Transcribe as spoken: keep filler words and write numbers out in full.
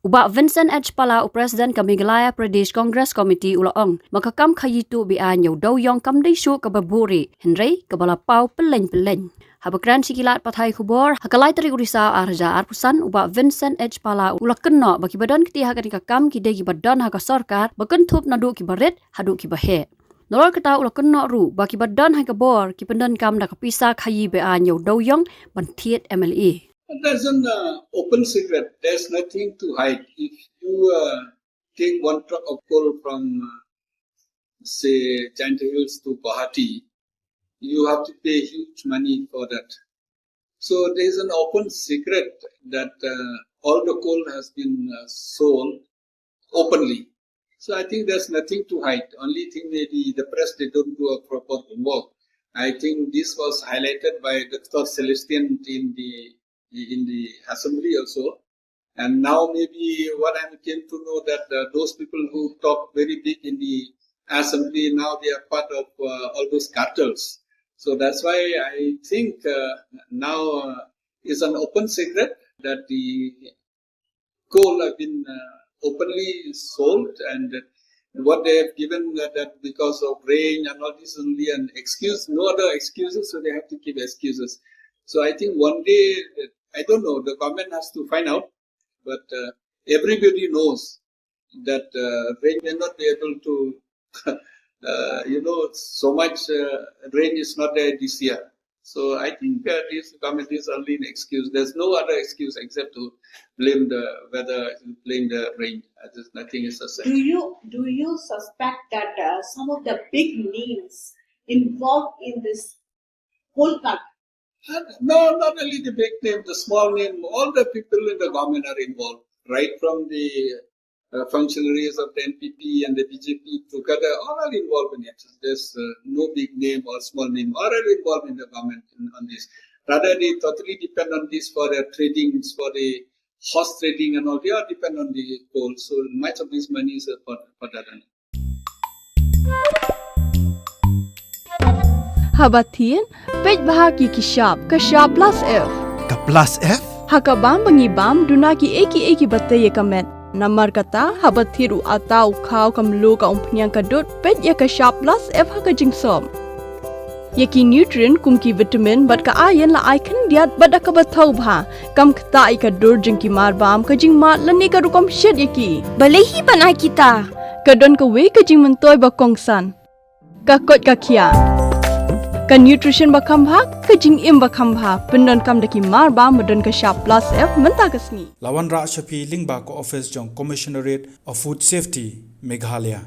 Bah Vincent H Pala, u President ka Meghalaya Pradesh Congress Committee, u la ong ba ka kam khaïi tuh be-aiñ ïa u dewïong kam dei shuh kaba buhrieh, hynrei kaba la paw pylleng-pylleng. Haba kren sha ki lad pathai khubor ha ka lai tarik u Risaw ar hajar arphew san, u Bah Vincent H Pala u la kynnoh ba kiba don kti ha kane ka kam ki dei kiba don ha ka sorkar, ba kynthup naduh kiba rit haduh kiba heh. Nalor kata, u la kynnoh ruh ba kiba don ha ka bor ki pyndonkam da ka pisa khaïi be-aiñ ïa u dewïong ban thied M L A. There's an uh, open secret. There's nothing to hide. If you uh, take one truck of coal from, uh, say, Jaintia Hills to Guwahati, you have to pay huge money for that. So there's an open secret that uh, all the coal has been uh, sold openly. So I think there's nothing to hide. Only thing, maybe the press, they don't do a proper homework. I think this was highlighted by Doctor Celestine in the in the assembly also. And now maybe what I came to know that uh, those people who talk very big in the assembly, now they are part of uh, all those cartels. So that's why I think uh, now uh, is an open secret that the coal have been uh, openly sold, and what they have given that, that because of rain and all this, only an excuse, no other excuses, so they have to give excuses. So I think one day, I don't know, the government has to find out, but uh, everybody knows that uh, rain may not be able to, uh, you know, so much uh, rain is not there this year. So I think uh, this government is only an excuse. There's no other excuse except to blame the weather, blame the rain. Uh, there's nothing is a Do you do you suspect that uh, some of the big names involved in this whole cut? Uh, no, not only the big name, the small name. All the people in the government are involved, right from the uh, functionaries of the N P P and the B J P together, all are involved in it. There's uh, no big name or small name, all are involved in the government in, on this. Rather, they totally depend on this for their trading, for the horse trading and all. They all depend on the coal. So much of this money is uh, for, for that. Haba thied, peit bha ïa ki shap, ka shap plus F. Ka plus F? Ha ka bam ba ngi bam, duna ki ei ki ei kiba tei ïa ka met. Namar kata, haba thied u atta, u khaw, ka mluh, ka umphniang, ka dud, peit ïa ka shap plus F ha ka jingsop. Ïa ki nutrient kum ki vitamin bad ka iron la ai khyndiat bad da kaba thaw bha. Kam ktah ïa ka dur jong ki marbam, ka jingmad lane ka rukom shet ïa ki. Balei hi ban ai kita? Ka don kawei ka jingmyntoi ba kongsan. Ka koit ka khiah. Ka nutrition ba kham bha, ka jingim ba kham bha. Pyndonkam da ki marbam ba don ka shap plus F mynta ka sngi. La wanrah sha phi lyngba ka office jong Commissionerate of Food Safety, Meghalaya.